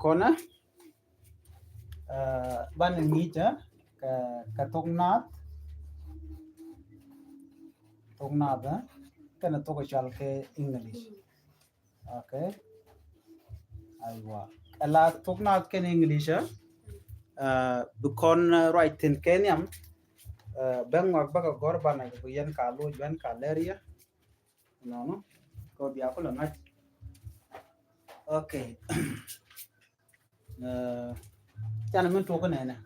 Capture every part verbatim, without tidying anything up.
Kɔnɛ, banɛ ŋi̱i̱cä kɛ, kɛ thok Naath, thok Naath, kɛnɛ thok cɔal kɛ English. Okay. Aywa. Ala thok Naath kɛnɛ English, bi kɔn ruac thi̱n kɛ nhiam. Bɛ ŋɔak bä kɛ gɔr banɛ kɛ ku yɛn ka loc bɛn ka lɛr yɛ. Nɔnɔ kɔ bia kulɛ ŋa̱c. Okay. Canɛ min tuɔk nɛnɛ.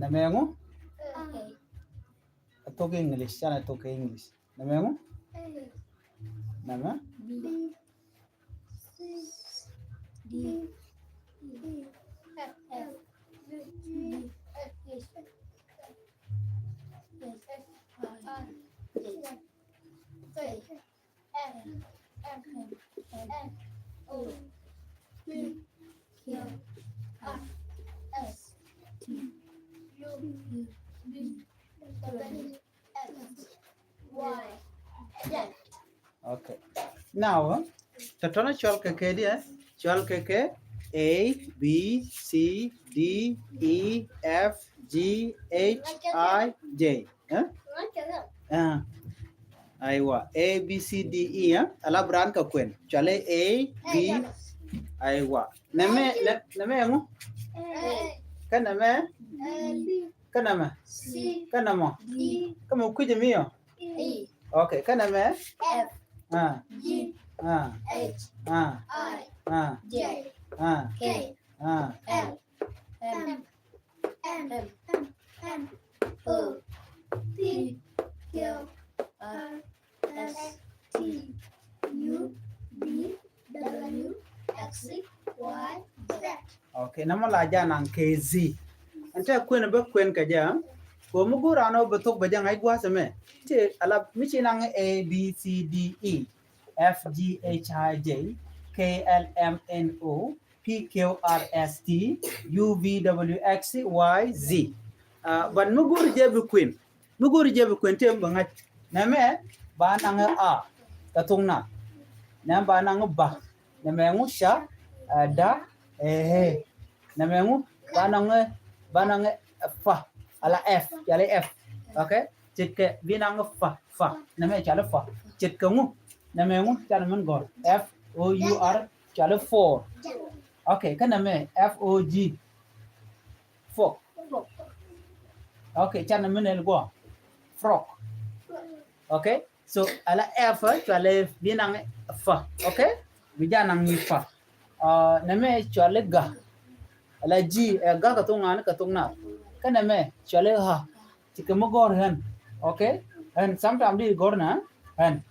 Nɛmɛ ŋu? A thok English, canɛ thok English. Nɛmɛ ŋu? Nɛmɛ? Okay. Now, tɔtɔnɔ cɔl kɛ kɛ diɛ, cɔl kɛ kɛ A, B, C, D, E, F, G, H, I, J. Aywa, A, B, C, D, E. Ala bi raan kɛ kuɛn. Cɔal A, B. Aywa. Nɛmɛ, nɛmɛ ŋu? Kä nɛmɛ? Kä nɛmɛ? Kä nɛmɔ? Kä mɛ kui̱c mi ɔ? Okay, kä nɛmɛ? F, G, H, I, J, K, L, M, N, O, P, Q, R, S, T, U, V, W, X, Y, Z. Okay, nɛmɔ la ja naŋ kɛ Z. Ɛn tɛ kuɛn bä kuɛn kɛ jɛ. Ko mi go̱o̱r anɔ bɛ thok bɛ jɛ ŋa̱c gua̱a̱th ɛmɛ. Ti ala mi ci naŋ A, B, C, D, E, F, G, H, I, J, K, L, M, N, O, P, Q, R, S, T, U, V, W, X, Y, Z. But mi go̱o̱r jɛ bi kuɛn. Mi go̱o̱ri jɛ bi kuɛn tëë mi bɛ ŋa̱c. Nɛmɛ ba naŋ a kɛ thok Naath. Nɛmɛ ba naŋ ba. Nɛmɛ ŋu ca, da, ɛ, ɛ. Nɛmɛ ŋu ba naŋ, ba naŋ fa. Ala F, cɔal i̱ F. Okay? Ce̱tkɛ bi naŋ fa, fa. Nɛmɛ cɔal i̱ fa. Ce̱tkɛ ŋu. Nɛmɛ ŋu canɛ min gɔ̱r. F O U R, cɔal i̱ four. Okay, kä nɛmɛ F O G. Frog. Okay, canɛ min ɛl guɔ. Frog. Okay, so ala F cɔalɛ bi naŋ fa. Okay, bi ja naŋ ni fa. Nɛmɛ cɔalɛ ga. Ala G, ɛ ga kɛ thok ŋa̱a̱n kɛ thok Naath. Kä nɛmɛ cɔalɛ ha. Ci kɛ mi gɔ̱r ɣän. Okay, ɣän sometimes di gɔ̱r na ɣän.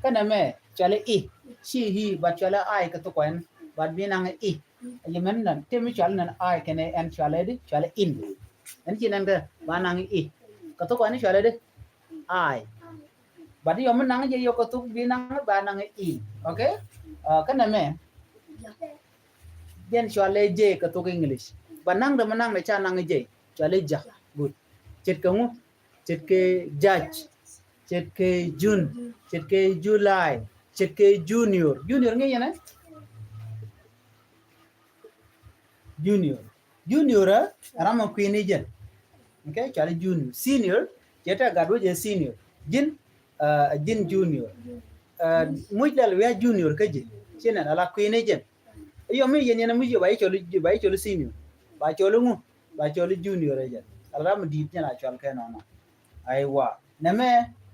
Kä nɛmɛ cɔalɛ i. Ci hi, but cɔalɛ I kɛ thok kɔn, but bi naŋ i. Yɛ mɛn nɛn tëë mi cɔalɛ nɛn I kɛnɛ ɛn cɔalɛ di, cɔalɛ in. Ɛn ci nɛn kɛ ba naŋ i. Kɛ thok kɔn cɔalɛ di I. But yɔ mi naŋ jɛ yɔ kɛ thok bi naŋ ba naŋ i. Okay? Kä nɛmɛ jɛn cɔalɛ J kɛ thok English. Ba naŋ dɛ mi naŋ dɛ ca naŋ J. Cɔalɛ ja. Good. Ce̱tkɛ ŋu? Ce̱tkɛ judge. Ce̱tkɛ June. Ce̱tkɛ July. Ce̱tkɛ junior. Junior ŋi̱i̱cɛ nɛ? Junior. Junior ɛ ram a kui̱ni jɛn. Okay, cɔalɛ junior. Senior, ce̱tkɛ gat wecɛ senior. Ji̱n, ji̱n junior. Muc lɛl wi̱i̱ a junior kä ji̱. Ci nɛn ala kui̱ni jɛn. Yɔ mi yɛn yɛn muc yɛ ba yi cɔl, ba yi cɔl senior. Ba cɔl ŋu? Ba cɔl junior ɛ jɛ. Ala ram mi di̱i̱t nyɛ la cɔal kɛ nɔnɔ. Aiwa. Nɛmɛ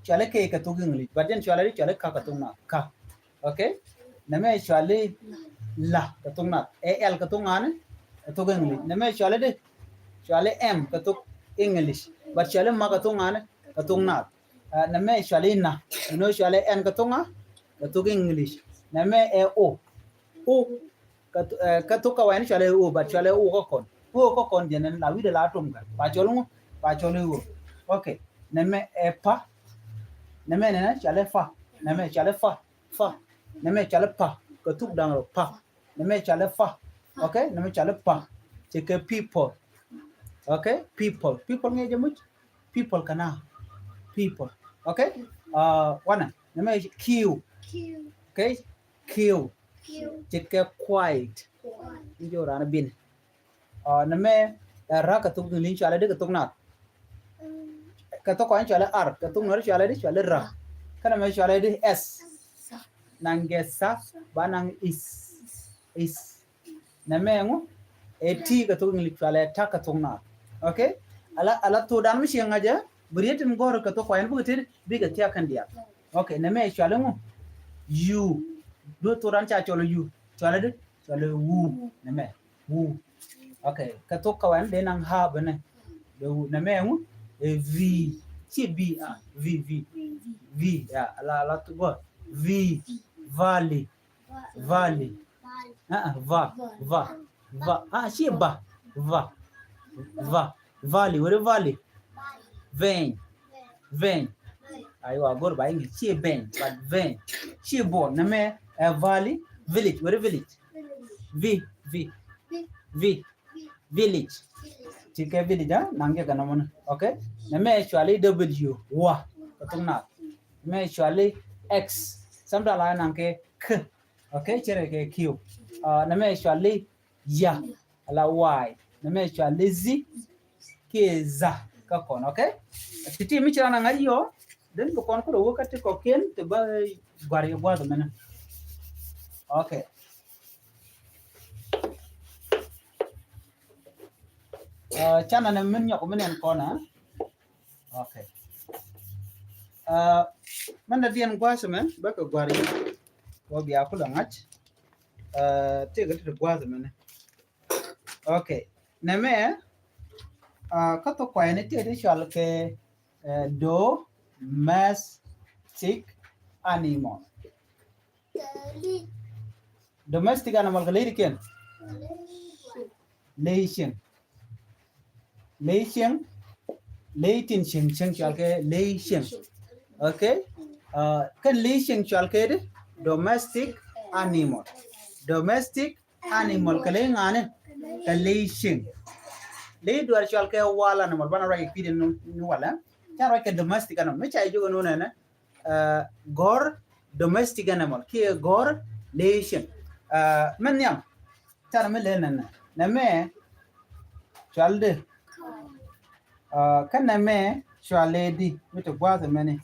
cɔalɛ kɛ kɛ thok English, but jɛn cɔalɛ di cɔalɛ ka kɛ thok Naath. Ka. Okay? Nɛmɛ cɔalɛ la kɛ thok Naath. Ɛ L kɛ thok ŋa̱a̱n kɛ thok English. Nɛmɛ cɔalɛ di cɔalɛ M kɛ thok English, but cɔalɛ ma kɛ thok ŋa̱a̱n kɛ thok Naath. Nɛmɛ cɔalɛ na. Inɔ cɔalɛ N kɛ thok ŋa̱a̱n kɛ thok English. Nɛmɛ ɛ O. O. Kä thok kä wɛn cɔalɛ o, but cɔalɛ o kä kɔn. O kä kɔn jɛn ɛn la wi̱dɛ la tom kɛ. Ba cɔl ŋu? Ba cɔl o. Okay. Nɛmɛ ɛ pa. Nɛmɛ nɛnɛ cɔalɛ fa. Nɛmɛ cɔalɛ fa. Fa. Nɛmɛ cɔalɛ pa. Kä thuk da̱ŋ rɔ pa. Nɛmɛ cɔalɛ fa. Okay. Nɛmɛ cɔalɛ pa. Ce̱tkɛ people. Okay. People. People ŋi̱i̱cɛ muc. People kɛ na. People. Okay. Wanɛ. Nɛmɛ Q. Okay. Q. Ce̱tkɛ quiet. Ni jɔw raan bin. Ɔ, nɛmɛ, ɛ, ra kɛ thok Ŋi̱i̱c cualɛ di kɛ thok Naath. Kɛ thok Kɔaŋ cualɛ ar, kɛ thok Nuɛr cualɛ di, cualɛ ra. Kä nɛmɛ cualɛ di s. Naŋ gɛ sa, ba naŋ is. Is. Nɛmɛ ŋu, ɛ ti kɛ thok Ŋi̱i̱c cualɛ ta kɛ thok Naath. Okay? Ala, ala thokdan mi ci ŋa̱cä, bi riet tin gɔr kɛ thok Kɔaŋ bikɛ ti, bikɛ thiak kɛn diaal. Okay, nɛmɛ cualɛ ŋu. You. Duɔ thokdan ca cɔl you. Cualɛ di, cualɛ wu. Nɛmɛ. Wu. Okay, kɛ thok Kɔaŋ dee naŋ ha bɛ nɛ. Dee wu. Nɛmɛ ŋu, ɛ vi. Ci bi, a, vi, vi. Vi, ya, ala, ala thok gɔr. Vi. Valley. Valley. Ah, ah, va, va, va. Ah, ci ba. Va. Va. Valley, where valley? Veny. Veny. Aywa, gor ba ingi. Ci veny, but veny. Ci bol. Nɛmɛ, ɛ, valley, village, where village? Vi, vi. Vi. Village. Ti kɛ village, ah, naŋ kɛ kɛ nɔmɔ ni. Okay? Nɛmɛ cualɛ W, wa. Kɛ thok Naath. Nɛmɛ cualɛ X. Sometimes la naŋ kɛ K. Okay, cɛ rɛ kɛ kiw. Ah, nɛmɛ cualɛ ya, ala y. Nɛmɛ cualɛ zi, kiɛ za, kä kɔn, okay? Ti ti mi ci ran a ŋa̱c yɔ, den bi kɔn kulɛ wä kä ti kɔkiɛn, ti ba guar yɛ gua̱th mɛnɛ. Okay. Ah, canɛ nɛ min nyɔk min ɛn kɔn, ah. Okay. Ah, mɛn dadiɛn gua̱a̱th mɛ bä kɛ gua̱r yi. Wä bia kulɛ ŋa̱c. Ah, tëëkɛ ti gua̱a̱th mɛ ni. Okay. Nɛmɛ, ah, kä thok Kɔaŋ ni tëë ti cual kɛ, eh, domestic animal. Domestic animal kɛ ley di kiɛn. Ley cieŋ. Ley cieŋ. Ley tin cieŋ cieŋ cual kɛ ley cieŋ. Okay. Ah, kɛn ley cieŋ cual kɛ di domestic animal. Domestic animal kɛ ley ŋa̱ni, kɛ ley cieŋ. Ley dual cual kɛ wild animal, banɛ ruac kɛ kui̱dɛ ni walɛ. Ca ruac kɛ domestic animal. Mi ca jiök ɛn wunɛ nɛ, ah, gɔ̱r domestic animal kiɛ gɔ̱r ley cieŋ. Ah, mɛ nhiam. Canɛ mi lɛ nɛnɛ. Nɛmɛ cual di. Ah, kä nɛmɛ cual lɛ di. Mi ti gua̱a̱th mɛni.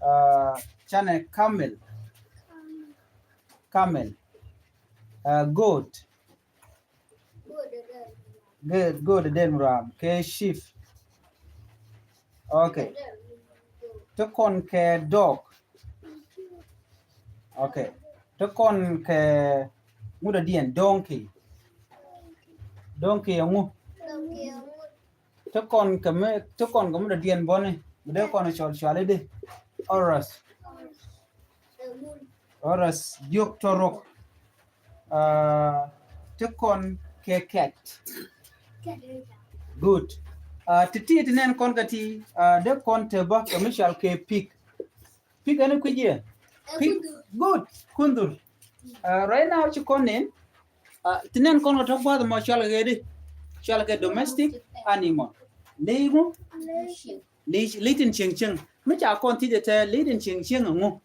Ah, canɛ camel. Camel. Ah, goat. Goat, goat dee mi ram kɛ sheep. Okay. Ti kɔn kɛ dog. Okay. Ti kɔn kɛ ŋut a diɛn donkey. Donkey a ŋu. Ti kɔn kɛ mi, ti kɔn kɛ mi dɔ̱diɛn bɔni mi dee kɔn cual cuali di. Horse. Horse, jiök tɔrok. Ah, ti kɔn kɛ cat. Good. Ah, ti ti ti nɛn kɔn kɛ ti, ah, dee kɔn te bä kɛ mi cual kɛ pig. Pig ɛn kui̱c yɛ? Pig. Good. Kundur. Ah, right now ci kɔn nin. Ah, ti nɛn kɔn kɛ tɔ̱ gua̱th mɔ cual kɛ di. Cual kɛ domestic animal. Ley ŋu? Ley, ley tin cieŋ cieŋ. Mi ca kɔn thiec ɛ tɛ ley tin cieŋ cieŋ ŋu?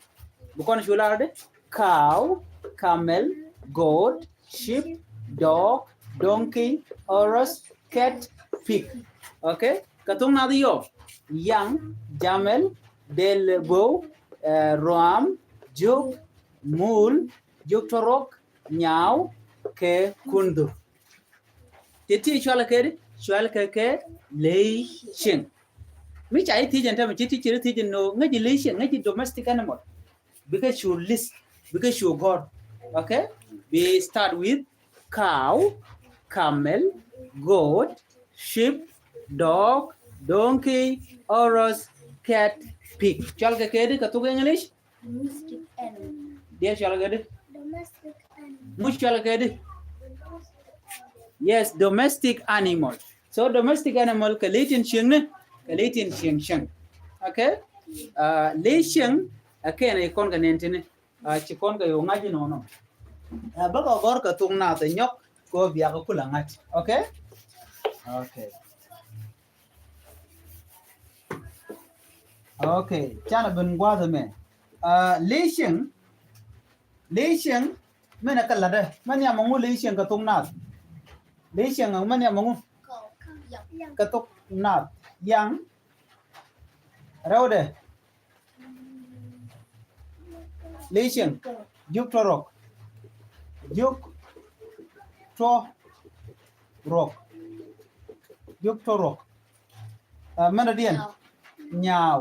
Bi kɔn cu lar di. Cow, camel, goat, sheep, dog, donkey, horse, cat, pig. Okay? Kɛ thok nath yɔ. Yaŋ, jamel, del bow, eh, ruam, jiök, mul, jiök tɔrok, nyaaw, kɛ kundhur. Ti ti cual kɛ di, cual kɛ kɛ ley cieŋ. Mi ca i̱ thiec ɛn tämɛ, ci ti ci ri thiec ɛn nɔ, ŋäci ley cieŋ, ŋäci domestic animal. Bikɛ cu list, bikɛ cu gɔr. Okay? Bi start with cow, camel, goat, sheep, dog, donkey, horse, cat, pig. Cual kɛ kɛ di kɛ thok English? Domestic animal. Diɛ cual kɛ di? Domestic animal. Mu cual kɛ di? Yes, domestic animal. So domestic animal kɛ ley tin cieŋ ni, kɛ ley tin cieŋ cieŋ. Okay? Ah, ley cieŋ, ah, kɛn a ikɔn kɛ nɛn tini. Ah, ci kɔn kɛ yo̱ ŋa̱c inɔnɔ. Ah, bä kɛ gɔr kɛ thok nath ɛ nyɔk kɛ ɣöö bia kɛ kulɛ ŋa̱c. Okay? Okay. Okay, canɛ ben gua̱a̱th ɛmɛ. Ah, ley cieŋ, ley cieŋ, Mɛn ɛ kɛ la̱tdɛ. Mɛn nhiam ɛŋu ley cieŋ kɛ thok naath? Ley cieŋ mɛn nhiam ɛŋu kɛ thok naath? Yaŋ. Rɛwdɛ. Ley cieŋ. Jiök tuɔrɔk. Jiök tuɔrɔk. Jiök tuɔrɔk. Ɛ, mɛn dɔ̱diɛn. Nyaaw.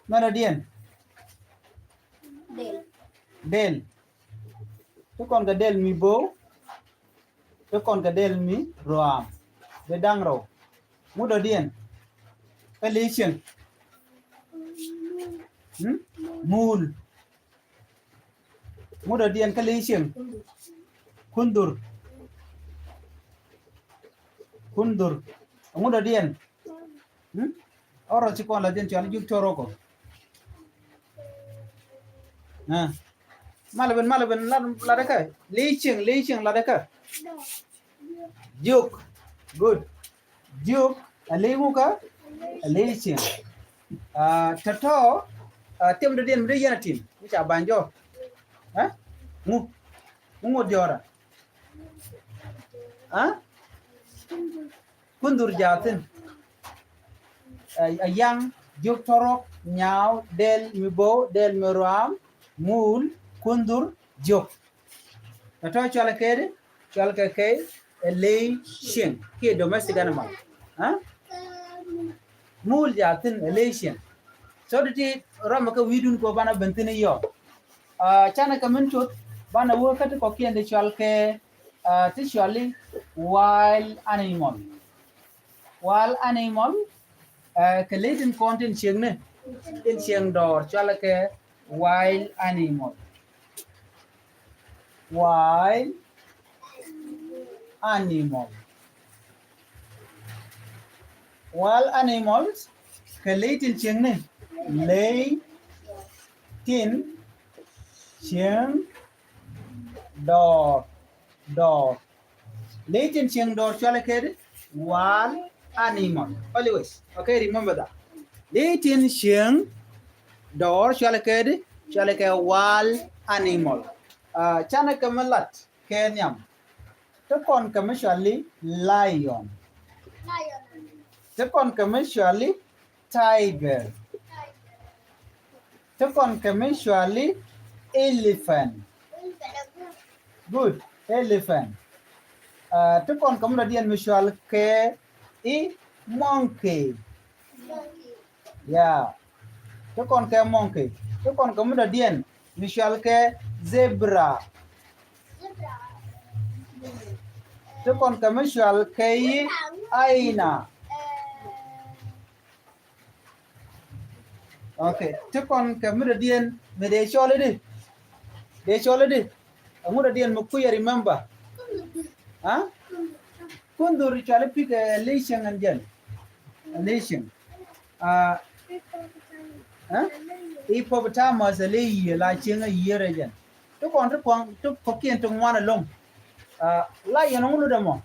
Mɛn dɔ̱diɛn. Dɛl. Ti kɔn kɛ dɛl mi bo̱o̱. Ti kɔn kɛ dɛl mi ruaam. Bi da̱ŋ rɛw. Ŋu dɔ̱diɛn. Kä ley cieŋ. Hmm? Muul. Ŋu dɔ̱diɛn kä ley cieŋ. Kundhur. Kundhur. Ŋu dɔ̱diɛn. Hmm? Ɔrɔ ci kɔn la jɛn cual jiök tuɔrɔk ɔ. Ɛ. Malɛ ben, malɛ ben, lat, latdɛ kä. Ley cieŋ, ley cieŋ, latdɛ kä. Jiök. Good. Jiök. Ɛ ley ŋu kä? Ɛ ley cieŋ. Aa, tɔ̱tɔ̱, aa, tim dɔ̱diɛn mi dee yɛn a tim. Mi ca ba̱ny jɔɔk. Ɛ? Ŋu. Ŋu ŋot diɔ̱ɔ̱rä. Aa? Kundhur jathin. Ɛ, ɛ yaŋ, jiök tuɔrɔk, nyaaw, dɛl mi bo̱o̱, dɛl mi ruaam, muul, kundhur, jiök. Tɔ̱tɔ̱ cualɛ kɛ di, cualɛ kɛ kɛ ɛ ley cieŋ, kiɛ domestic animal. Aa? Muul jathin ɛ ley cieŋ. So ti ti rɔmɛ kɛ wi̱i̱dun kɛ banɛ ben thin i̱ yɔ. Aa, canɛ kɛ min cuth, banɛ wä kä ti kɔ̱kiɛn ti cual kɛ, aa, ti cuali wild animal. Wild animal, ɛ, kɛ ley tin kɔn tin cieŋni, tin cieŋ dɔɔr, cualɛ kɛ wild animal. Wild animal. Wild animals, kɛ ley tin cieŋni, ley tin cieŋ dɔɔr, dɔɔr. Ley tin cieŋ dɔɔr cualɛ kɛ di wild animal. Always. Okay, remember that. Ley tin cieŋ dɔɔr cualɛ kɛ di, cualɛ kɛ wild animal. Aa, canɛ kɛ mi lat kɛ nhiam. Ti kɔn kɛ mi cuali lion. Ti kɔn kɛ mi cuali tiger. Ti kɔn kɛ mi cuali elephant. Good, elephant. Aa, ti kɔn kɛ mi dɔ̱diɛn mi cual kɛ i̱ monkey. Yeah. Ti kɔn kɛ monkey. Ti kɔn kɛ mi dɔ̱diɛn mi cual kɛ zebra. Ti kɔn kɛ mi cual kɛ i̱ hyena. Okay. Ti kɔn kɛ mi dɔ̱diɛn mi dee cɔl i̱di. Dee cɔl i̱di. Ɛŋu dɔ̱diɛn mi kui̱ ɛ remember. Aa? Kundhur cuali pik ɛ ley cieŋ ɛn jɛn. Ɛ ley cieŋ. Aa, ɛ? Hippopotamus ɛ ley yiëë la cieŋ ɛ yiëë rɛ jɛn. Ti kɔn ti kɔn ti kɔ̱kiɛn ti ŋuan ɛlɔ̱ŋ. Aa, lion ɛŋu lotdɛ mɔ?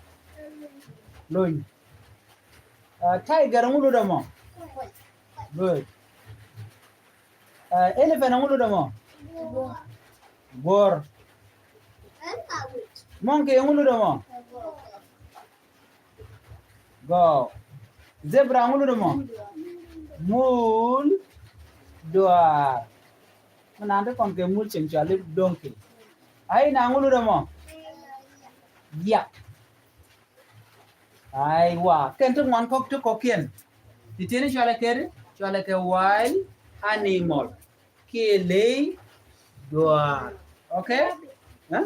Lony. Aa, tiger ɛŋu lotdɛ mɔ? Good. Aa, elephant ɛŋu lotdɛ mɔ? Guɔ̱r. Monkey ɛŋu lotdɛ mɔ? Gɔɔk. Zebra ɛŋu lotdɛ mɔ? Muul. Duaar. Mi naan ti kɔn kɛ muul cieŋ cuali donkey. Hyena ɛŋu lotdɛ mɔ? Yak. Aiwa, kɛn ti ŋuan kɔk ti kɔ̱kiɛn. Ti tieni cualɛ kɛ di, cualɛ kɛ wild animal. Kiɛ ley duaar. Okay? Ɛ?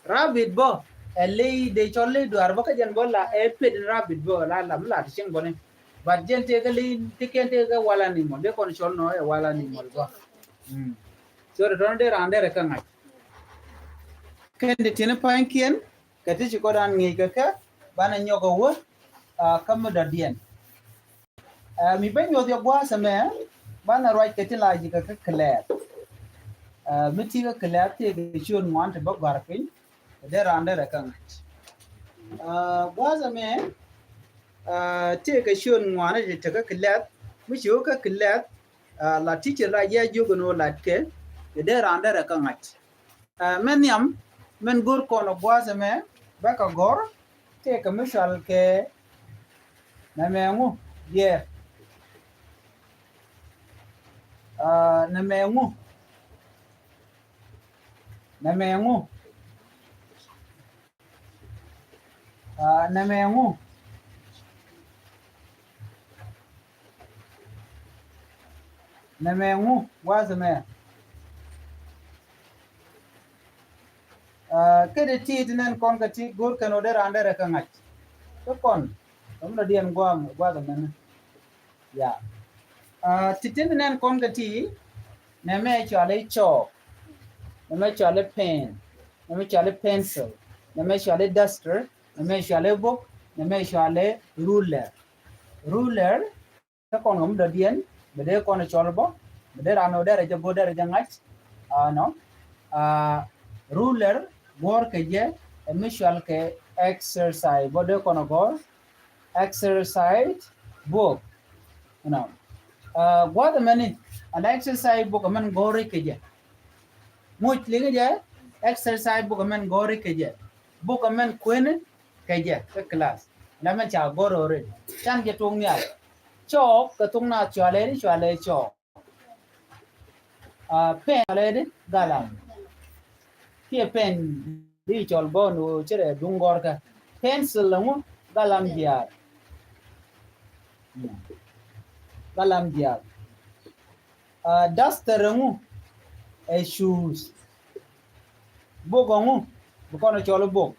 Rabbit bä ɛ ley dee cɔl ley duaar bä kä jɛn bä la ɛ pet in rabbit bä la la mi la ti cieŋ bä ni. But jɛn tëë kä ley ti kɛn tëë kä wild animal dee kɔn cɔl nɔ ɛ wild animal bä. Mm. So ti tɔn dee raan derɛ kä ŋa̱c. Kɛn ti tieni pa̱nykiɛn kɛ ti ci kɔdan ŋi̱i̱c kɛ kɛ banɛ nyɔk ɛ wä, aa, kä mi dɔ̱diɛn. Aa, mi ben nyuɔth yɛ gua̱a̱th ɛmɛ banɛ ruac kɛ ti la ji̱ kɛ kä kilɛɛth. Aa, mi ti kä kilɛɛth ti kɛ ciöt ŋuan ti bä gɔ̱a̱r piny. Dee raan derɛ kä ŋa̱c. Aa, gua̱a̱th ɛmɛ, aa, ti kɛ ciöt ŋuan ti te kä kilɛɛth. Mi ci wä kä kilɛɛth, aa, la teacher la ji̱ a jiök ɛn ɣöö latkɛ. kɛ dee raan derɛ kä ŋa̱c. Ɛ, mɛn nhiam, mɛn go̱r kɔn ɔ gua̱a̱th ɛmɛ, bɛ kɛ gɔ̱r, tëëkɛ mi cɔal kɛ nɛmɛ ŋu, yɛ. Ɛ, nɛmɛ ŋu. Nɛmɛ ŋu. Ɛ, nɛmɛ ŋu. Nɛmɛ ŋu, gua̱a̱th ɛmɛ. Ɛ, kɛ dee ti ti nɛn kɔn kɛ ti go̱r kɛn ɔ dee raan derɛ kä ŋa̱c. Kä kɔn, kä mi dɔ̱diɛn gua̱a̱th, gua̱a̱th ɛmɛni. Ya. Ɛ, ti ti nɛn kɔn kɛ ti, nɛmɛ cɔal i̱ chalk. Nɛmɛ cɔal i̱ pen. Nɛmɛ cɔal i̱ pencil. Nɛmɛ cɔal i̱ duster. Nɛmɛ cɔal i̱ book. Nɛmɛ cɔal i̱ ruler. Ruler, kä kɔn kä mi dɔ̱diɛn, mi dee kɔn cɔl bä, mi dee raan ɔ derɛ jɛ go̱r derɛ jɛ ŋa̱c. Ɛ, nɔ. Ɛ, ruler, guɔ̱r kɛ jɛ, ɛ mi cɔal kɛ exercise, bä dee kɔn gɔ̱r, exercise book. Nɔ. Ɛ, gua̱a̱th ɛmɛni, an exercise book ɛmɛn gɔ̱r kɛ jɛ. Muc liŋ jɛ, exercise book ɛmɛn gɔ̱r kɛ jɛ. Book ɛmɛn kuɛn kɛ jɛ kä class. Nɛmɛ ca gɔ̱r already. Can jɛ tuŋ nhial. Chalk kɛ tuŋ naath cɔalɛ di, cɔalɛ chalk. Ɛ, pen cɔalɛ di, galam. Kiɛ pen di cɔl bä ni wä cirɛ duŋ gɔ̱rkä. Pencil ɛŋu, galam jiaar. Galam jiaar. Ɛ, duster ɛŋu, ɛ shoes. Book ɛŋu, bi kɔn cɔl book.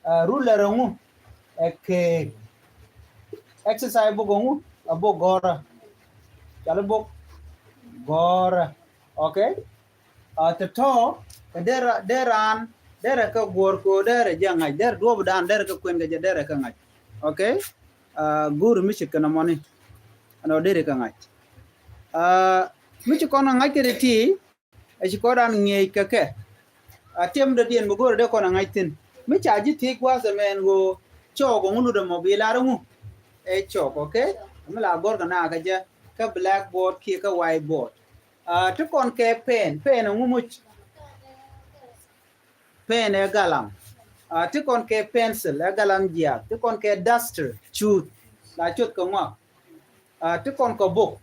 Ɛ, ruler ɛŋu, ɛ keek. Exercise book ɛŋu, ɛ book gɔ̱rä. Cɔl book gɔ̱rä. Okay? Ɛ, tɔ̱tɔ̱ kɛ derɛ, derɛ raan, derɛ kä guɔ̱r kɛ ɔ derɛ jɛ ŋa̱c, derɛ duɔ̱ɔ̱p dan, derɛ kä kuɛn kɛ jɛ, derɛ kä ŋa̱c. Okay? Ɛ, go̱r mi ci kɛn ɛmɔni. Ɛn ɔ derɛ kä ŋa̱c. Ɛ, mi ci kɔn ɛ ŋa̱c kɛ ti ti, ɛ ci kɔn dan ŋi̱eec kɛ kɛ. Ɛ, tiɛm dɔ̱diɛn mi go̱r dee kɔn ɛ ŋa̱c thi̱n. Mi ca ji̱ thiec gua̱a̱th ɛmɛn ɣöö chalk ɛŋu lutdɛ mɔ bi lar ɛŋu. Ɛ chalk, okay? Mi la gɔ̱r kɛ naath kɛ jɛ kä blackboard kiɛ kä whiteboard. Ɛ, ti kɔn kɛ pen, pen ɛŋu muc. Pen ɛ galam. Ɛ, ti kɔn kɛ pencil, ɛ galam jiaar. Ti kɔn kɛ duster, cuth. La cuth kɛ ŋuak. Ɛ, ti kɔn kɛ book.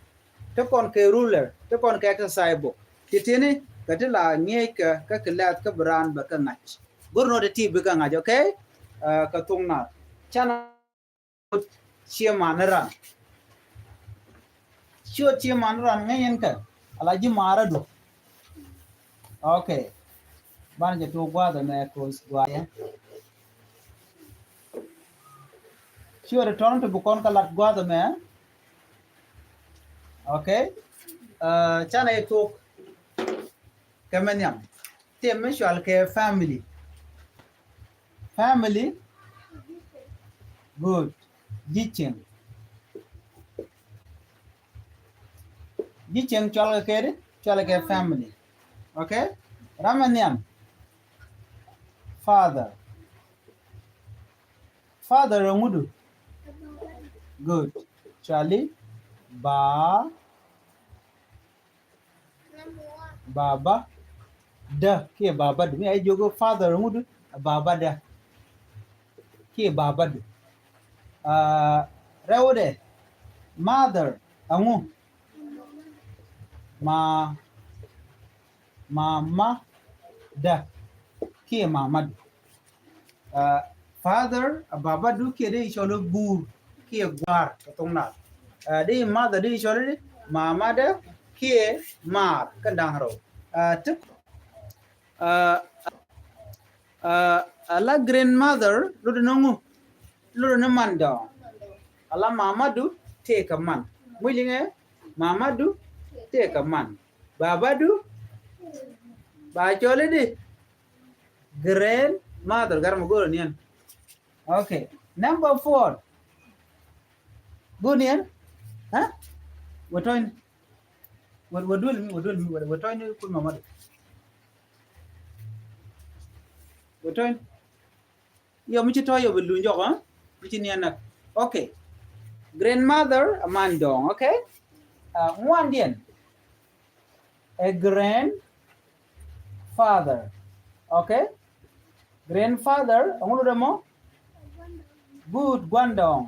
Ti kɔn kɛ ruler. Ti kɔn kɛ exercise book. Ti tini, kɛ ti la ŋi̱eec kɛ, kä kɛ lɛth kä bi raan bɛ kɛ ŋa̱c. Go̱r nɔ ti ti bi kɛ ŋa̱c, okay? Ɛ, kɛ thuŋ naath. Can ciɛ man ran. Ciɛ ciɛ man ran ŋäc in kɛ. Ala ji̱ maarä du. Okay. Banɛ jɛ tuɔk gua̱a̱th ɛmɛ kos gua̱a̱th yɛ. Ciɛ ri tɔn ti bi kɔn kä lat gua̱a̱th ɛmɛ. Okay. Ɛ, canɛ tuɔk kɛ mɛ nhiam. Tiɛm mi cɔal kɛ family. Family. Good. Ji̱ cieŋ. Ji̱ cieŋ cɔal kɛ kɛ di? Cɔal kɛ family. Okay? Ram ɛ nhiam. Father. Father ɛŋu du? Good. Cɔali ba. Baba dä kiɛ baba du. Mi a jiök father ŋut, baba dä kiɛ baba du. Aa, rɛwdɛ, mother ɛŋu? Ma, mama dä kiɛ mama du. Aa, father, a baba du kiɛ dee cɔl i̱ guur kiɛ gua̱a̱r kɛ thok naath. Aa, dee mother dee cɔl i̱ mama dä kiɛ maar kɛn da̱ŋ rɛw. Aa, ti, aa, aa, ala grandmother lotdɛ ni ŋu? Lotdɛ ni man dɔ̱ŋ. Ala mama du tëëkɛ man. Muc liŋɛ mama du tëëkɛ man. Baba du ba cɔl i̱ di grandmother, gar mɛ go̱o̱r niɛn. Okay. Number four. Go̱o̱r niɛn? Ha? Wä tɔ̱ny. Wä, wä duel mi, wä duel mi, wä, wä tɔ̱ny ni kun mama du. Wä tɔ̱ny. Yɔ mi ci tɔ̱ yɔ bi luny jɔk, ha? Mi ci niɛn nak. Okay. Grandmother, a man dɔ̱ŋ, okay? Ah, ŋuandiɛn. a grandfather. Okay? Grandfather, ɛŋu lotdɛ mɔ? Good, guandɔɔŋ.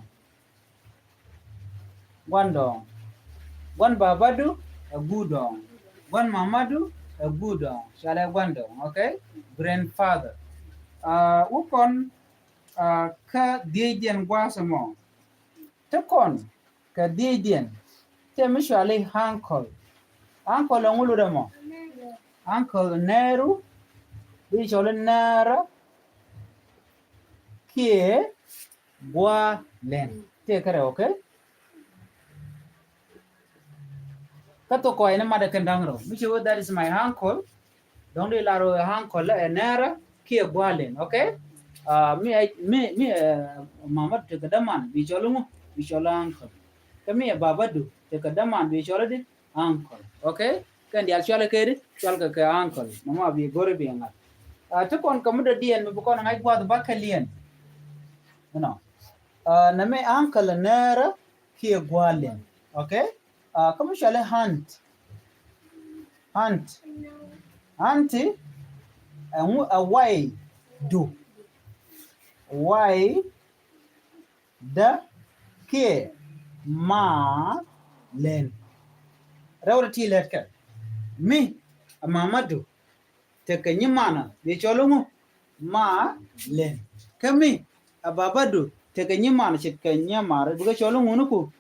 Guandɔɔŋ. Guan babadu ɛ guudɔɔŋ. Guan mamadu ɛ guudɔɔŋ. Cɔalɛ guandɔɔŋ, okay? Grandfather. Uh, wukɔn, uh, kä dhiecdiɛn gua̱a̱th ɛmɔ. Ti kɔn kɛ dhiecdiɛn, tëë mi cɔali uncle. Uncle ɛŋu lotdɛ mɔ? Uncle Nɛɛru, bi cɔali Nɛɛrä kiɛ Gua̱a̱ Lɛn. Tëë kärɛ, okay? Kä thok kɔc ni matdɛ kɛn da̱ŋ rɛw. Mi ci wee, that is my uncle. Dɔ̱ŋ di lar wee uncle ɛ Nɛɛrä kiɛ Gua̱a̱ Lɛn, okay? Uh, mi, mi, mi, uh, mamadu tekɛ däman bi cɔl ŋu, bi cɔl uncle. Kä mi ɛ babadu tekɛ däman bi cɔl di uncle, okay? Kɛn diaal cɔalɛ kɛ di, cɔalkɛ kɛ uncle. Mama bi go̱ri bi ŋa̱th. Uh, ti kɔn kɛ mi dɔ̱diɛn mi bi kɔn ŋa̱c gua̱th bä kɛ liɛn. You know. Uh, nɛ mi uncle Nɛɛrä kiɛ Gua̱a̱ Lɛn, okay? Uh, kä mi cɔali aunt. Aunt. Auntie, ɛŋu ɛ waydu. Waydä kiɛ Ma̱a̱ Lɛn. Rɛw rɛ ti lɛt kɛ. Mi ɛ mamadu tekɛ nyimanä bi cɔl ŋu, Ma̱a̱ Lɛn. Kä mi ɛ babadu tekɛ nyimanä ce̱tkɛ nyimar, bikɛ cɔl ŋu ni ku,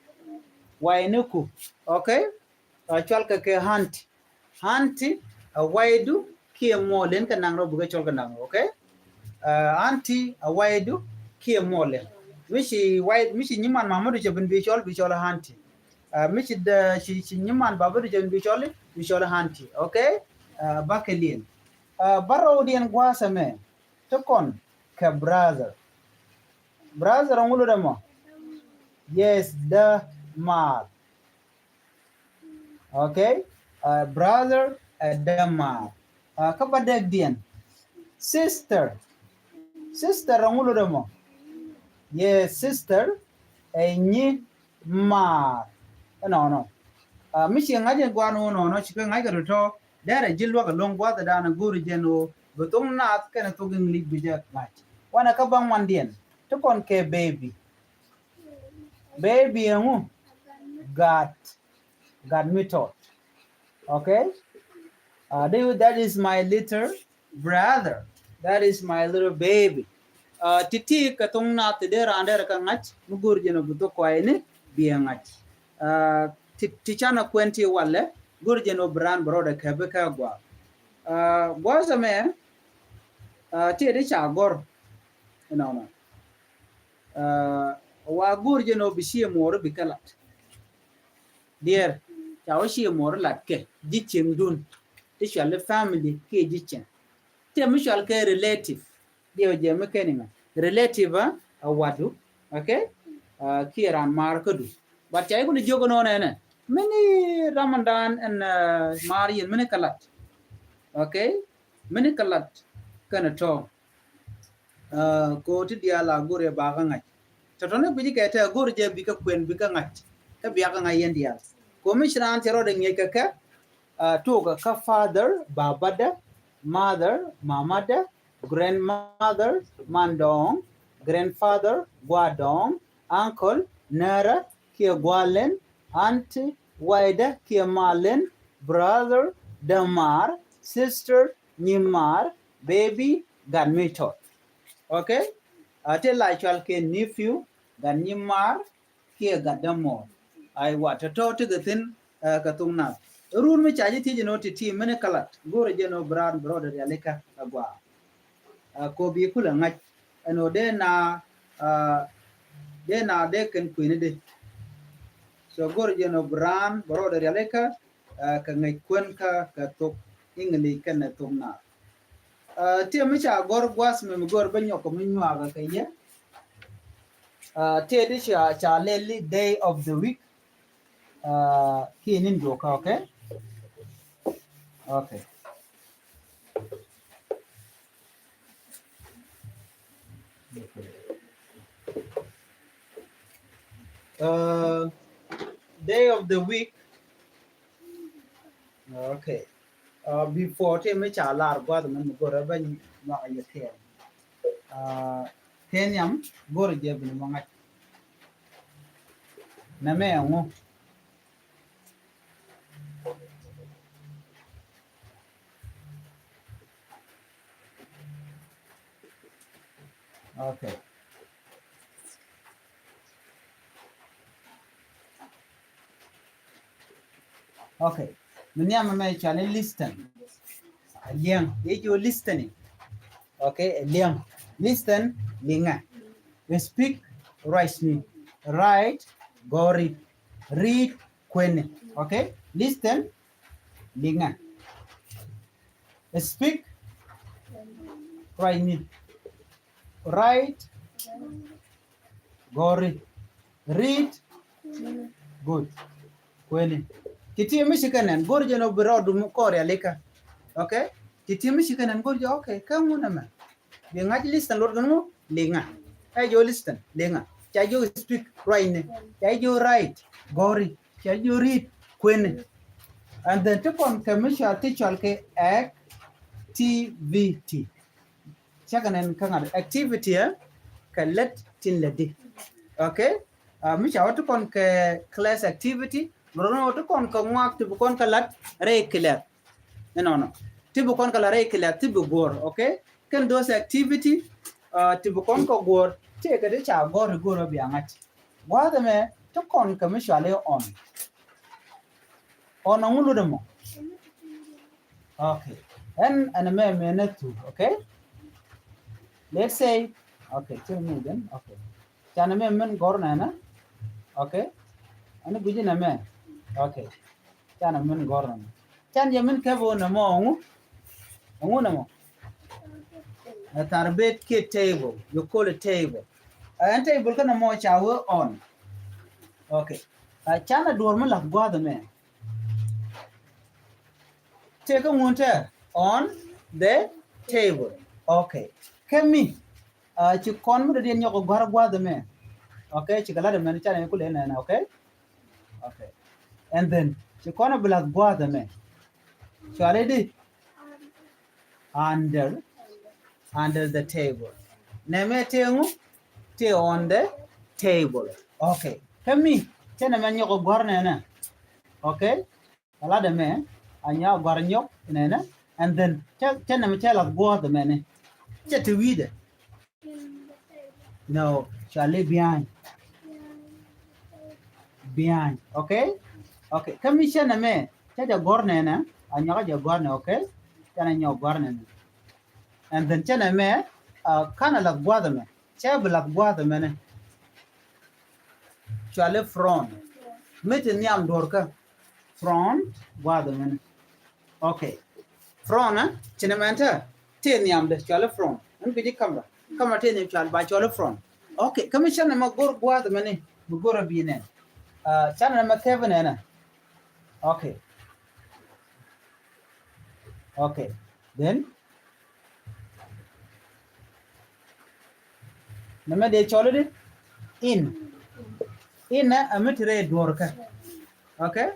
way ni ku. Okay? Uh, cɔalkɛ kɛ auntie. Auntie ɛ waydu kiɛ Ma̱a̱ Lɛn kɛ naŋ rɛw, bikɛ cɔl kɛ naŋ rɛw, okay? Uh, auntie ɛ waydu kiɛ Ma̱a̱ Lɛn. Mi ci way, mi ci nyiman mamadu cɛ ben bi cɔl, bi cɔl auntie. Uh, mi ci dee, ci, ci nyiman babadu cɛ ben bi cɔl, bi cɔl auntie, okay? Uh, bä kɛ liɛn. Uh, bärɔwdiɛn gua̱a̱th ɛmɛ, ti kɔn kɛ brother. Brother ɛŋu lotdɛ mɔ? Yes, dämaar. Okay? Uh, brother ɛ dämaar. Uh, kä bädäkdiɛn, sister. Sister ɛŋu lotdɛ mɔ? Yes, sister ɛ nyimaar. Ɛnɔnɔ. Uh, mi ci ŋa̱c in gua̱a̱r ni wä nɔnɔ, ci kɛ ŋa̱c kɛ tɔ̱tɔ̱. Derɛ ji̱ luäk ɛlɔ̱ŋ gua̱a̱th ɛ da̱a̱n ɛ go̱o̱ri jɛn ɣöö bi thok Naath kɛnɛ thok English bi jɛ ŋa̱c. Wanɛ kä bäŋuandiɛn, ti kɔn kɛ baby. Baby ɛŋu? Gat. Gat mi tɔt. Okay? Uh, that is my little brother. That is my little baby. Uh, ti̱ti̱ kɛ thok Naath ti dee raan derɛ kɛ ŋa̱c, mi go̱o̱ri jɛn ɣöö bi thok kɔayni bi ɛ ŋa̱c. Uh, ti, ti canɛ kuɛn ti walɛ, go̱o̱ri jɛn ɣöö bi raan bärɔwdɛ kɛ bi kɛ gua̱a̱th. Uh, gua̱a̱th ɛmɛ, uh, ti di ca gɔ̱r. Ɛnɔnɔ. Uh, wa go̱o̱ri jɛn ɣöö bi ciɛ muɔɔri bi kɛ lat. Diɛɛr, ca wä ciɛ muɔɔri lat kɛ ji̱ cieŋdun. Ti cɔal i̱ family kiɛ ji̱ cieŋ. Tëë mi cɔal kɛ relative. Diɛw jɛ mi kɛn iŋa. Relative, ah, a wadu. Okay? Uh, kiɛ raan maar kädu. But ca ikuni jiök inɔnɛ nɛ. Mini ramandan ɛn, uh, maar yɛn mini kɛ lat. Okay? Mini kɛ lat kɛnɛ tɔ̱. Uh, ko ti diaal a go̱r yɛ bakä ŋa̱c. Tɔ̱tɔ̱ni guici kɛ tɛ go̱r jɛ bikɛ kuɛn bikɛ ŋa̱c. Kä biakä ŋa̱c yɛn diaal. Ko mi ci raan cɛ rɔɔdɛ ŋi̱eec kɛ kɛ, uh, tuɔɔkä kä father, babadɛ, mother, mamadɛ, grandmother, mandɔɔŋ, grandfather, gua̱dɔɔŋ, uncle, nɛrä, kiɛ gua̱lɛn, auntie, waydä, kiɛ malɛn, brother, dämaar, sister, nyimar, baby, gat mi tɔt. Okay? A ti la cual kɛ nephew, gat nyimar, kiɛ gat dämuɔɔr. Aywa, tɔ̱tɔ̱ ti kɛ thi̱n, eh, kɛ thok Naath. Run mi ca ji̱ thiec inɔ ti̱ti̱ mini kɛ lat. Go̱o̱rɛ jɛ inɔ bi raan bi rɔɔdɛ rialikä ɛ gua̱a̱. Eh, ko bi kulɛ ŋa̱c. Ɛn ɔ dee na, eh, dee na dee kɛn kuëni dee. So go̱o̱rɛ jɛ inɔ bi raan bi rɔɔdɛ rialikä, eh, kɛ ŋäc kuän kä kɛ thok English kɛnɛ thok Naath. Uh, tiɛ mi ca gɔr gua̱th mi mi gɔr bä nyɔk mi nyuakä kɛ yɛ. Uh, tiɛ di ca, ca lɛli day of the week. Uh, kiɛ ni duɔkä, okay? Okay. Uh, day of the week. Ok. Uh, before ti mi ca lar gua̱th mɛn mi go̱rɛ bä nyuak a yɛ kɛɛl. Uh, kɛ nhiam go̱rɛ jɛ bi ni mɔ ŋa̱c. Nɛ mɛ ɛŋu. Okay. Okay. Mi nhiam mɛ cɔal i̱ listen. Liɛŋ. I̱ ji̱ listening. Okay. Liɛŋ. Listen. Liŋɛ. Speak. Ruacni. Write. Gɔri. Read. Kueni. Okay. Listen. Liŋɛ. Speak. Ruacni. Write. Gɔri. Read. Good. Kueni. Ti ti mi ci kɛ nɛn go̱r jɛ nɔ bi rɔɔdu mi kɔɔr ya lika. Okay. Ti ti mi ci kɛ nɛn go̱r jɛ, okay. Kä ŋun ɛmɛ. Bi ŋa̱c listen luɔt kɛ ŋu liŋa. Ca jɛ wä listen liŋa. Ca jɛ wä speak ruacni. Ca jɛ wä write gɔri. Ca jɛ wä read kueni. And then ti kɔn kɛ mi cɔal ti cɔal kɛ activity. Cakɛ nɛn kä ŋa̱t activity ɛ kɛ lät tin lätdi. Okay. Uh, mi ca wä ti kɔn kɛ class activity. Mi rɔ ni wä ti kɔn kɛ ŋuak ti bi kɔn kɛ la̱t rɛy kɛ lɛth. Inɔnɔ ti bi kɔn kɛ la̱t rɛy kɛ lɛth ti bi go̱r. Okay. Kɛn those activity, uh, ti bi kɔn kɛ go̱r ti kɛ ti ca go̱r ti go̱r bia ŋa̱c. Gua̱a̱th ɛmɛ ti kɔn kɛ mi cɔal i̱ on. On ɔŋu lut ɛmɔ. Okay. Ɛn ɛn ɛmɛ mɛ nɛ thuk. Okay. Let's say. Okay. Cir mi gɛn. Okay. Canɛ mɛ min gɔr nɛnɛ. Okay. Ɛn gui̱ci nɛ mɛ. Okay. Canɛ min gɔr nɛnɛ. Can jɛ min kɛp ɣöö nɛmɔ ŋu. Ŋu nɛmɔ. Ɛ thar bet kiɛ table. You call it table. Ɛn table kä nɛmɔ ca wee on. Okay. Ɛ canɛ duɔr mi lath gua̱a̱th ɛmɛ. Tëë kä ŋun tɛ on the table. Okay. Kä mi. Ci kɔn mi dɔ̱diɛn nyɔk gua̱r gua̱a̱th ɛmɛ. Okay. Ci kɛ lat ɛmɛ ni canɛ ku lɛ nɛnɛ. Okay. Okay. And then ci kɔn bi lath gua̱a̱th ɛmɛ. Cuali di under, under the table. Nɛmɛ tëë ŋu tëë on the table. Okay. Kä mi cɛ nɛmɛ nyɔk gua̱r nɛnɛ. Okay. Kɛ lat ɛmɛ a nyɔk gua̱r nyɔk nɛnɛ. And then cɛ nɛmɛ cɛ lath gua̱a̱th ɛmɛ ni cɛ ti wi̱i̱dɛ. No, cuali behind. Behind. Okay. Okay. Kä mi cɛ nɛmɛ cɛ jɛ gɔr nɛnɛ. A nyɔk jɛ gɔr nɛ. Okay. Cɛ nɛ nyɔk gɔr nɛnɛ. And then cɛ nɛmɛ a kanɛ lath gua̱a̱th ɛmɛ. Cɛ bi lath gua̱a̱th ɛmɛ ni. Cuali front. Mi ti nhiam duɔr kä. Front gua̱a̱th ɛmɛ ni. Okay. Front, eh? Ci nɛmɛ tɛ tëë nhiamdɛ cuali front. Ɛn gui̱ci kamera. Kamera tëë nhiam cuali ba cuali front. Okay. Kä mi canɛ mɛ go̱r gua̱a̱th ɛmɛ ni. Mi go̱r a bi nɛn. Canɛ mɛ kɛp nɛnɛ. Okay. Okay. Then nɛmɛ dee cɔl di in. In ɛ mi ti rɛy duɔr kä. Okay.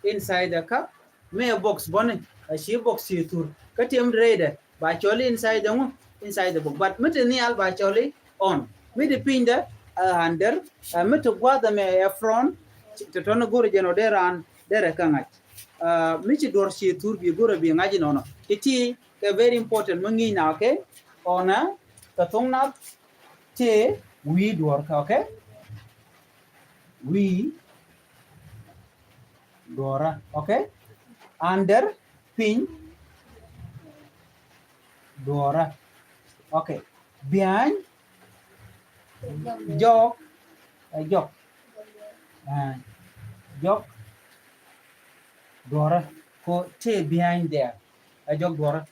Inside the cup. Mi ɛ box bɔni a ci box ci thur kä tiɛm rɛy dɛ ba cɔl inside the ŋu, inside the box. But mi ti nhial ba cɔl on. Mi ti piny dɛ ɛ under. Ɛ mi ti gua̱th ɛmɛ ɛ front. Ti tɔn go̱r jɛn ɔ dee ran dee rɛ kä ŋa̱c. Ɛ mi ci duɔr ci thur bi go̱r ɛ bi ŋa̱c inɔnɔ. Iti kɛ very important mi ŋi̱i̱c na. Okay. Ɔnɛ kɛ thoŋ na tëë wi̱i̱ duɔ̱ɔ̱r kä. Okay. Wi̱i̱ duɔ̱ɔ̱rä. Okay. Under, piny duɔ̱ɔ̱rä. Okay. Behind, jɔk, ɛ jɔk. Ɛ jɔk duɔ̱ɔ̱rä. Ko tëë behind there. Ɛ jɔk duɔ̱ɔ̱rä.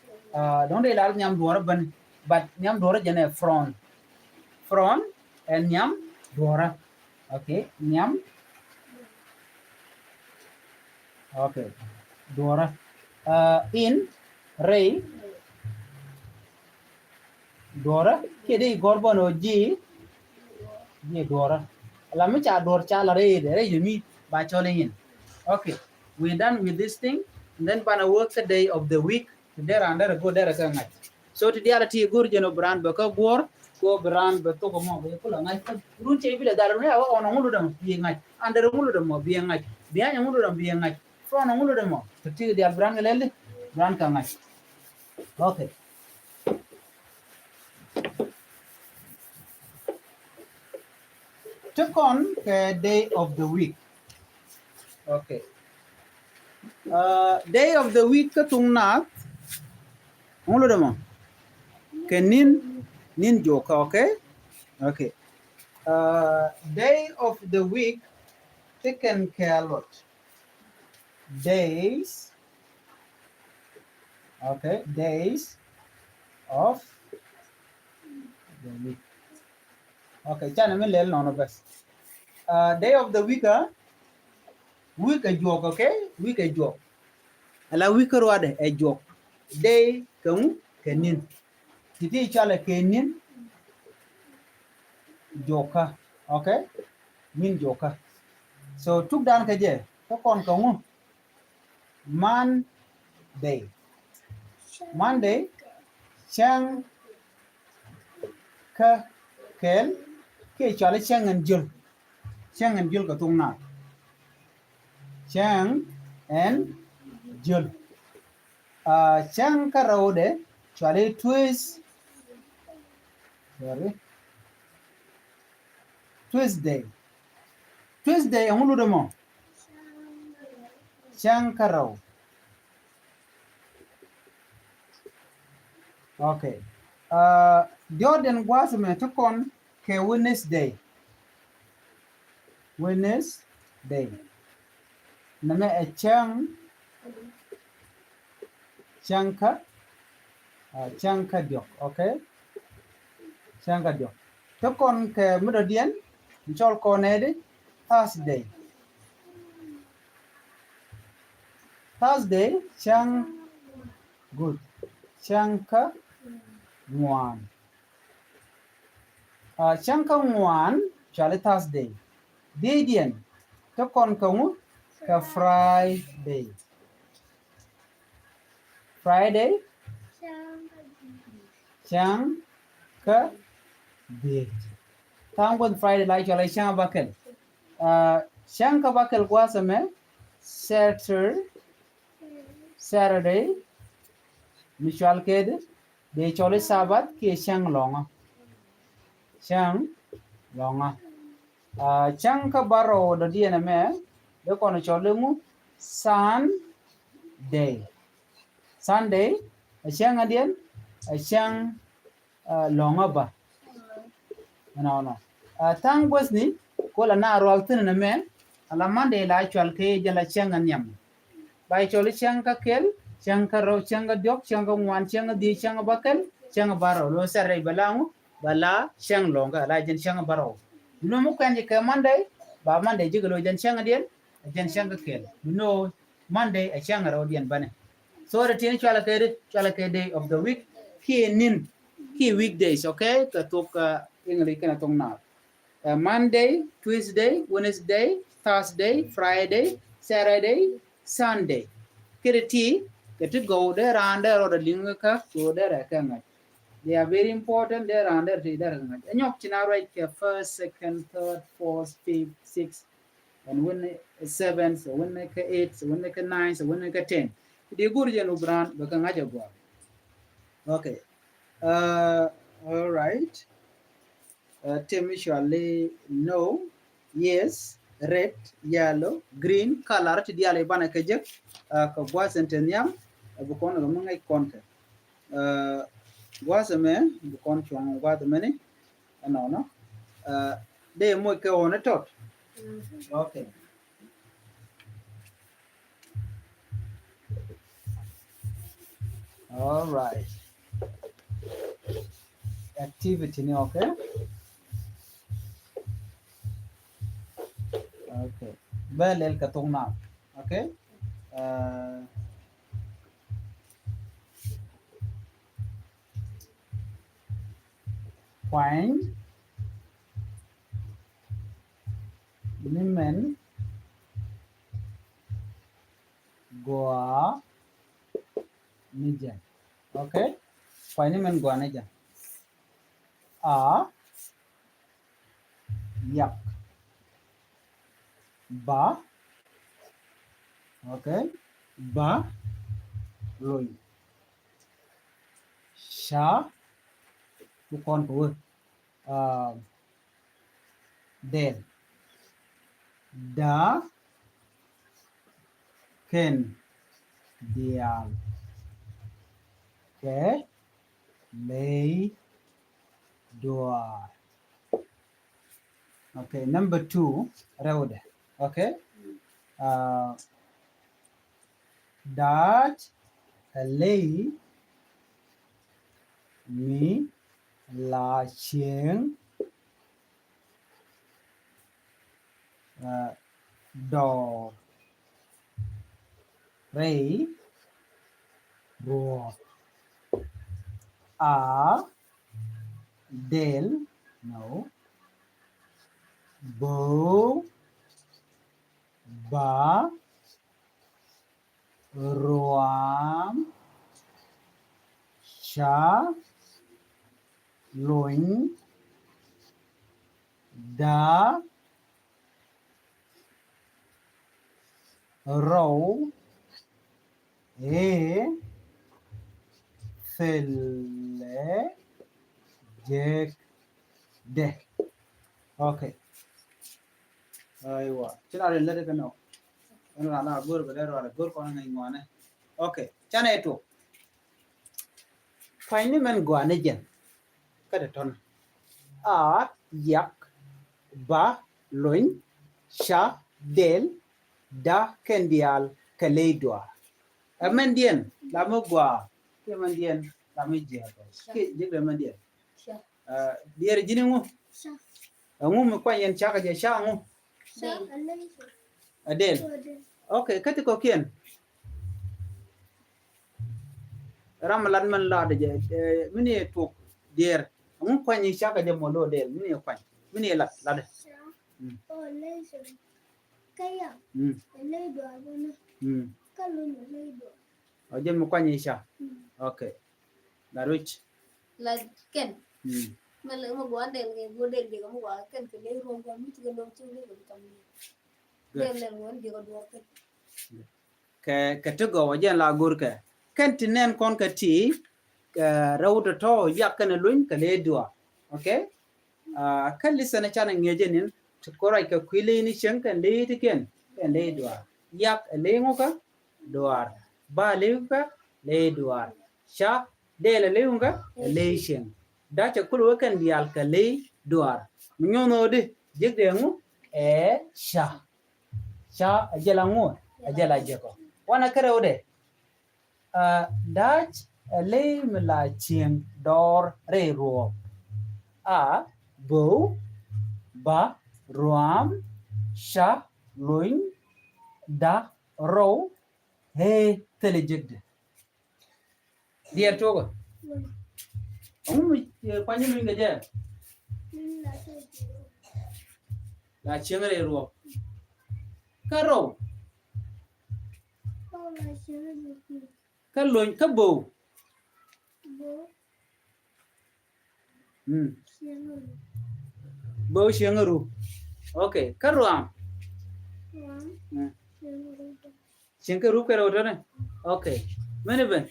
Dɔ̱ŋ dee lar nhiam duɔ̱ɔ̱rä bäni. But nhiam duɔ̱ɔ̱rä jɛn ɛ front. Front ɛ nhiam duɔ̱ɔ̱rä. Okay. Nhiam. Okay. Duɔ̱ɔ̱rä. In, rɛy duɔ̱ɔ̱rä. Kiɛ dee gɔr bä nɔ ji̱, ji̱ duɔ̱ɔ̱rä. La mi ca duɔ̱ɔ̱r ca la rɛy dɛ, rɛy dɛ mi ba cɔl in. Okay. We done with this thing. And then banɛ wä kä day of the week. Ti dee raan derɛ go̱o̱r derɛ kɛ ŋa̱c. So ti diaal ti go̱o̱r jɛn ɔ bi raan bɛ kä guɔ̱ɔ̱r, ko bi raan bɛ thok mɔ bɛ kulɛ ŋa̱c kä run cɛ bi lɛ dhal run ya wä ɔnɔ ŋulu dɛ mɔ bi ŋa̱c. An derɛ ŋulu dɛ mɔ bi ŋa̱c. Bi anyɛ ŋulu dɛ mɔ bi ŋa̱c. Fɛ ɔnɔ ŋulu dɛ mɔ ti ti diaal bi raan kɛ lɛli bi raan kɛ ŋa̱c. Okay. Ti kɔn kɛ day of the week. Okay. Uh, day of the week kä thuŋ naath. Ŋulu dɛ mɔ kɛ ni̱n, ni̱n juɔkä, okay? Okay. Uh, day of the week ti kɛn kɛ a lot. Days. Okay, days of the week. Okay, canɛ mi lɛl nɔnɔ bɛs. Uh, day of the week, uh, week ɛ juɔk, okay? Week ɛ juɔk. Ala week kä ruadɛ ɛ juɔk. Day kɛ ŋu kɛ ni̱n. Ti ti cɔalɛ kɛ ni̱n juɔkä, okay? Ni̱n juɔkä. So tukdan kɛ jɛ kä kɔn kɛ ŋu? Monday. Monday, cäŋ kä kɛl kiɛ cɔali cäŋ ɛn jiöl. Cäŋ ɛn jiöl kɛ thok naath. Cäŋ ɛn jiöl. Uh, cäŋ kä rɛwdɛ cɔali Tues-, sorry. Tuesday. Tuesday ɛŋu lutdɛ mɔ? Cäŋ kä rɛw. Okay. Uh, diɔt in gua̱a̱th mɛ ti kɔn kɛ Wednesday. Wednesday. Nɛmɛ ɛ cäŋ, cäŋ kä, uh, cäŋ kä diɔk, okay? Cäŋ kä diɔk. Ti kɔn kɛ mi dɔ̱diɛn, mi cɔl kɔn nɛɛdi, Thursday. Thursday, cäŋ, good. Cäŋ kä ŋuan. Uh, cäŋ kä ŋuan, cɔali Thursday. Dieydiɛn, ti kɔn kɛ ŋu? Kɛ Friday. Friday, cäŋ kä dhiec. Tha̱a̱ŋ guäth Friday la cɔalɛ cäŋ kä bäkɛl. Uh, cäŋ kä bäkɛl gua̱a̱th ɛmɛ, Saturday, Saturday, mi cɔal kɛ di, dee cɔl i̱ Sabbath kiɛ cäŋ lɔ̱ŋä. Cäŋ lɔ̱ŋä. Uh, cäŋ kä bärɔw dɔ̱diɛn ɛmɛ, dee kɔn cɔl i̱ ŋu? Sunday. Sunday, ɛ cäŋ adiɛn, ɛ cäŋ, uh, lɔ̱ŋä bä. Ɛnɔnɔ. Uh, tha̱a̱ŋ guäthni, ko la na rual thi̱n ɛmɛ, ala Monday la cɔal kɛ jɛ la cäŋ aniam. Ba cɔl i̱ cäŋ kä kɛl, cäŋ kä rɛw, cäŋ kä diɔk, cäŋ kä ŋuan, cäŋ kä dhiec, cäŋ kä bäkɛl, cäŋ kä bärɔw. Lo Saturday bɛ la ŋu, bɛ la cäŋ lɔ̱ŋä, la jɛn cäŋ kä bärɔw. Bi nɔ mi kuɛn jɛ kɛ Monday, ba Monday jɛ kɛ lo jɛn cäŋ adiɛn, jɛn cäŋ kä kɛl. Bi nɔ Monday ɛ cäŋ kä rɛwdiɛn bänɛ. So ti ti ni cɔalɛ kɛ di, cɔalɛ kɛ day of the week, kiɛ ni̱n, kiɛ weekdays, okay? Kɛ thok, uh, English kɛnɛ thok naath. Uh, Monday, Tuesday, Wednesday, Thursday, Friday, Saturday, Sunday. Kɛ ti ti, kɛ ti gɔw dee raan dee rɔɔdɛ liŋ kä, kɛ dee rɛ kɛ ŋa̱c. They are very important, dee raan dee ti dee rɛ kɛ ŋa̱c. Ɛ nyɔk ci na ruac kɛ first, second, third, fourth, fifth, sixth, and wän ni seven, so wän ni kä eight, so wän ni kä nine, so wän ni kä ten. Ti di go̱r jɛn wä bi raan bɛ kɛ ŋa̱c ɛ gɔaa. Okay. Uh, all right. Uh, temi cɔali no, yes, red, yellow, green color ti diaal i̱ banɛ kɛ jek, uh, kɛ gua̱a̱th ɛn te nhiam, uh, bi kɔn kɛ mi ŋäc kɔn kɛ. Uh, gua̱a̱th ɛmɛ bi kɔn cuɔ̱ŋ gua̱a̱th ɛmɛ ni, ɛnɔnɔ. Uh, dee moc kɛ ɣɔn ɛ tɔt. Okay. All right. Activity ni, okay? Okay. Bɛ lɛl kɛ thok naath. Okay? Uh, kuany ni mɛn gɔaa ni jɛn. Okay? Kuany ni mɛn gɔaa ni jɛn. A, yak. Ba. Okay? Ba, lony. Ca, ku kɔn kɛ wä. Ah, dɛl. Da, kɛn, diaal. Kɛ, ley, duaar. Okay, number two, rɛwdɛ. Okay? Ah, da̱a̱c, ɛ ley, mi, la, cieŋ, ah, dɔɔr, rɛy, ruɔ̱ɔ̱k. A, dɛl, no. Bo̱o̱, ba, ruaam, ca, lony, da, rɔw, ëë, thilɛ, jek, dɛ. Okay. Aiwa. Ci na rin lät kɛ nɔ. Ɛn ran a go̱r bɛ lɛ rɔɔdɛ go̱r kɔn ŋäc ŋuanɛ. Okay. Canɛ tuɔk. Kuany ni mɛn gɔaa ni jɛn. Kä dee tɔn. A, yak, ba, lony, ca, dɛl, da, kɛn diaal, kɛ ley duaar. Ɛ mɛn diɛn la mi gɔaa kiɛ mɛn diɛn la mi jiɛk. Kiɛ jiɛk dee mɛn diɛn. Ɛ, diɛɛr ji̱n iŋu? Ɛŋu mi kuany yɛn cakɛ jɛ ca ŋu? Ɛ dɛl. Okay, kä ti kɔkiɛn. Ram lat mɛn lat jɛ, ɛ, mi ni tuɔk diɛɛr. Ɛŋu kuany yi cakɛ jɛ mɔ lo dɛl, mi ni kuany, mi ni lat, lat. Mm. Mm. Mm. Ɔ jɛ mi kuany yi ca. Mm. Okay. La ruc. La kɛn. Mm. Mɛ lɛ mɛ guan dɛl kɛ guan dɛl kɛ mɛ guan kɛn kɛ lɛ ruɔm guan mi ti kɛ lɔm ti lɛ kɛ tam ni. Good. Dɛl lɛ ruɔm kɛ duɔr kɛn. Kɛ, kɛ ti gɔw a jɛn la go̱r kɛ. Kɛn ti nɛn kɔn kɛ ti, kɛ rɛw tɔtɔ yak kɛn a luny kɛ lɛ duɔr. Okay? Ah, kä listen a canɛ ŋiɛcɛ nin ti kɔraj kɛ kui̱ ley ni cieŋ kɛn ley ti kɛn kɛn ley duɔr. Yak a ley ŋukä duɔr. Ba ley ŋukä ley duɔr. Ca dɛl a ley ŋukä a ley cieŋ. Da̱a̱c a kul wä kɛn diaal kɛ ley duɔr. Mi nyuɔn ɣöö di ji̱k dee ŋu ɛ ca. Ca a jɛ la ŋu a jɛ la jɛ kɔ. Wanɛ kärɛ wä dee. Ah, da̱a̱c a ley mi la cieŋ dɔɔr rɛy ruɔɔk. A, bo̱w, ba, ruaam, ca, luny, da, rɔw, hee, thilɛ jekdɛ. Diɛɛr tuɔkä. Ɛŋu mi, eh, kuany luny kɛ jɛ? La cieŋ rɛy ruɔɔk. Kä rɔw. Kä lony, kä bo̱w. Mm. Bo̱w cieŋ ru. Okay. Kä ruaam. Mm. Cieŋ kä rup kɛ rɛw tɔnɛ. Okay. Mɛn ibɛn.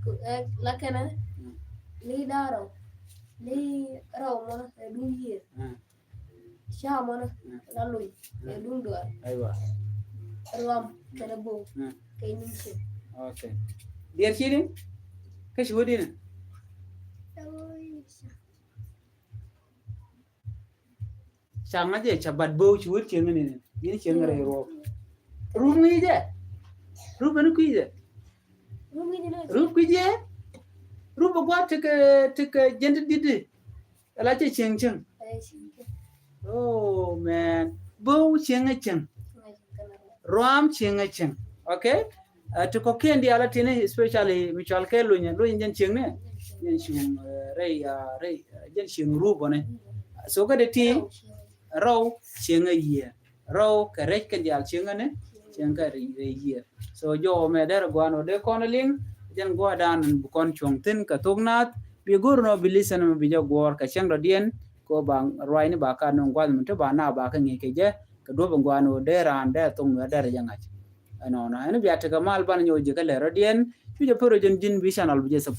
Ku, eh, la kɛnɛ. Mm. Li da̱rɔ. Li rɔw mɔnɔ, eh, du yier. Mm. Ca mɔnɔ, mm, la luny, mm, ɛ duŋ duar. Aiwa. Ruam, mm, kɛnɛ bo̱w, mm, kɛ niŋ cieŋ. Okay. Diɛɛr ci ni? Kä ci wä di ni? Ca ŋa̱c jɛ ca bat bo̱w ci wä cieŋ ni ni. Ni cieŋ rɛy ruɔk. Rup ŋi̱i̱cɛ. Rup ɛn kui̱cɛ. Rup kui̱cɛ. Rup ɛ gua̱a̱th tekɛ, tekɛ jɛn ti di̱t di. Ala cɛ cieŋ cieŋ. Oh man. Bo̱w cieŋ ɛ cieŋ. Ruam cieŋ ɛ cieŋ. Okay? Ɛ ti kɔ̱kiɛn diaal a tini, especially mi cual kɛ luny, luny jɛn cieŋ ni. Jɛn cieŋ, eh, rɛy, ah, rɛy, eh, jɛn cieŋ rup ɔ ni. So kä dee ti rɔw cieŋ ɛ yiëë. Rɔw kɛ rɛc kɛ diaal cieŋ ɛ ni. Cieŋ kɛ rɛy, rɛy yiëë. So jɔwä mɛ derɛ gua̱a̱n ɔ dee kɔn ɛ liŋ. Jɛn gua̱a̱r dan bi kɔn cuɔ̱ŋ thi̱n kɛ thok naath, bi go̱r nɔ bi listen mi bi jɛ guɔ̱ɔ̱r kɛ cäŋ dɔ̱diɛn. Kɛ ba ruacni ba ka nöŋ gua̱th mi ti ba na ba kä ŋi̱i̱c kɛ jɛ kɛ duɔ̱p in gua̱a̱n wä dee raan dee thok nuɛ dee rɛ jɛ ŋa̱c. Ɛnɔnɔ ɛn bia tekɛ mal ban nyɔk ji̱ kä lɛ rɔ̱diɛn. Cu jɛ pär jɛn ji̱n bi channel bi jɛ support.